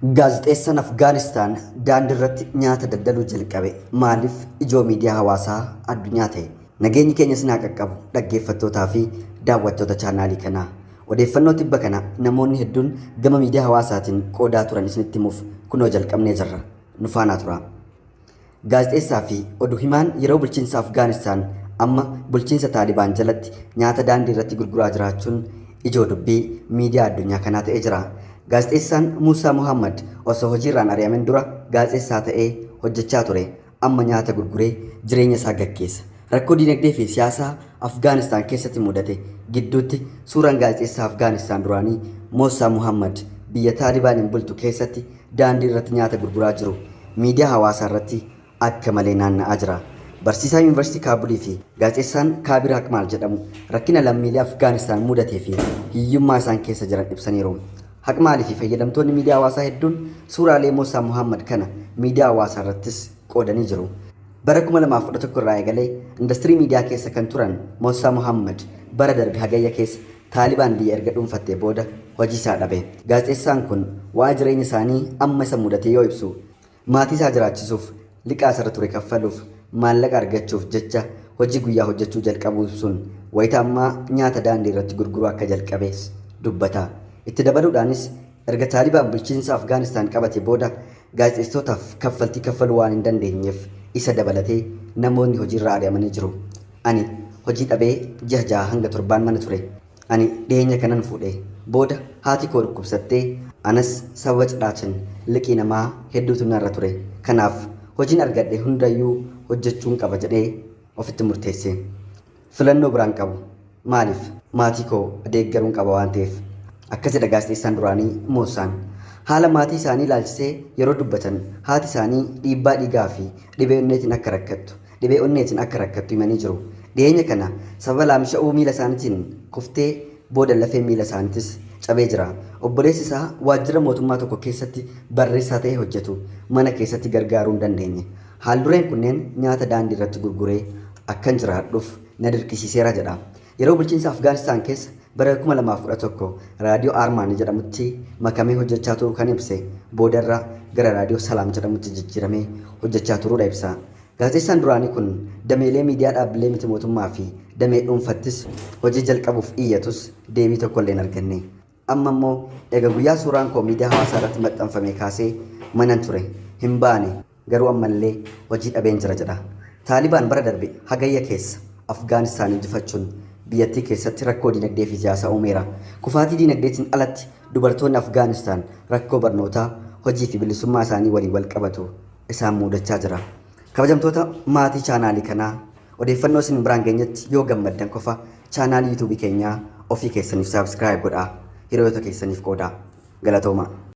Gaazexeessaan Afgaanistaan daandiirratti nyaata daldaluu jalqabe maaliif ijoo miidiyaa hawaasaa addunyaa ta'e? Nageenyi keenya isin haa qaqqabu, dhaggeeffattootaa fi daawwattoota chaanaalii kanaa. Odeeffannoo tibba kana namoonni hedduun gama miidiyaa hawaasaatiin qoodaa turan isinitti himuuf kunoo jalqabnee jirra. Nu faanaa turaa. Gaazexeessaa fi odu himaan yeroo bulchiinsa Afgaanistaan amma bulchiinsa Taalibaan jalatti nyaata daandii irratti gurguraa jiraachuun ijoo dubbii miidiyaa addunyaa kanaa ta'ee jira. Gaazexeessaan Muusaa Muhammad osoo hojiirraan ari'amin dura gaazexeessaa ta'ee hojjechaa ture. Amma nyaata gurguree jireenya isaa gaggeessa. Rakkoo diinagdee fi siyaasaa Afgaanistaan keessatti mudate gidduutti suuraan gaazexeessaa Afgaanistaan duraanii Muusaa Muhammad biyya Taalibaaniin bultu keessatti daandii irratti nyaata gurguraa jiru miidiyaa hawaasaa irratti akka malee naanna'aa jira. Barsiisaa Yuunivarsiitii Kaabulii fi gaazexeessaan Kaabir Haqmaal jedhamu rakkina lammiilee Afgaanistaan mudatee fi hiyyummaa isaan keessa jiran ibsaniiru. Haqmaalii fi fayyadamtoonni miidiyaa hawaasaa hedduun suuraalee Muusaa Muhammad kana miidiyaa hawaasaa irrattis qoodanii jiru. Bara 2011 irraa eegalee indastirii miidiyaa keessa kan turan Muusaa Muhammad bara darbe hagayya keessa Taalibaan biyya erga dhuunfattee booda hojii isaa dhabe. Gaazexeessaan kun waa'ee jireenya isaanii amma isa mudate yoo ibsu, maatii isaa jiraachisuuf, liqaa isarra ture kaffaluuf, maallaqa argachuuf jecha hojii guyyaa hojjechuu jalqabuu ibsuun wayita ammaa nyaata daandii irratti gurguruu akka jalqabes dubbata. Itti dabaluudhaanis erga Taalibaan bulchiinsa Afgaanistaan qabate booda gaazexeessitootaaf kaffaltii kaffaluu waan hin dandeenyeef isa dabalatee namoonni hojiirraa ari'amanii jiru. Ani hojii dhabee ji'a 6 hanga 7n mana ture. Ani dhiheenya kanan fuudhe. Booda haati koo dhukkubsattee anas sababa cidhaatiin liqii namaa hedduutu narra ture. Kanaaf hojiin argadhe hundayyuu hojjechuun qaba jedhee ofitti murteesse. Filannoo biraan qabu. Maaliif? Maatii koo deeggaruun qaba waan ta'eef. Akkas jedha gaazexeessaan duraanii Moosaan. Haala maatii isaanii ilaalchisee yeroo dubbatan haati isaanii dhiibbaa dhiigaa fi dhibee onneetiin akka rakkattu dhibee onneetiin akka rakkattu himanii jiru. Dhiheenya kana sababa laamsha'uu miila isaaniitiin kuftee booda lafeen miila isaaniitis cabee jira. Obboleessi isaa waajjira mootummaa tokko keessatti barreessaa ta'ee hojjetu mana keessatti gargaaruu hin dandeenye. Haal-dureen kunneen nyaata daandii irratti gurguree akkan jiraadhuuf na dirqisiiseera jedha. Yeroo bulchiinsa Afgaanistaan keessa bara 2011 Raadiyoo Aarmaan jedhamutti makamee hojjechaa turuu kan ibse boodarra gara Raadiyoo Salaam jedhamutti jijjiiramee hojjechaa turuudha ibsa. Gaazexeessaan duraanii kun dameelee miidiyaa dhaabbilee miti mootummaa fi damee dhuunfattis hojii jalqabuuf iyyatus deebii tokkollee hin arganne. Amma immoo erga guyyaa suuraan koo miidiyaa hawaasaa irratti maxxanfamee kaasee manan ture. Hin baane. Garuu ammallee hojii dhabeen jira jedha. Taalibaan bara darbe Hagayya keessa Afgaanistaan injifachuun biyyattii keessatti rakkoo dinagdee fi siyaasaa uumeera. Kufaatii dinagdeetiin alatti dubartoonni Afgaanistaan rakkoo barnootaa, hojii fi bilisummaa isaanii waliin walqabatu isaan muudachaa jira. Kabajamtoota maatii chaanaalii kanaa, odeeffannoo isin biraan geenyetti yoo gammaddan qofa chaanaalii yuutuubii keenyaa ofii keessaniif subscribe godhaa. Hiriyoota keessaniif qoodaa. Galatoomaa.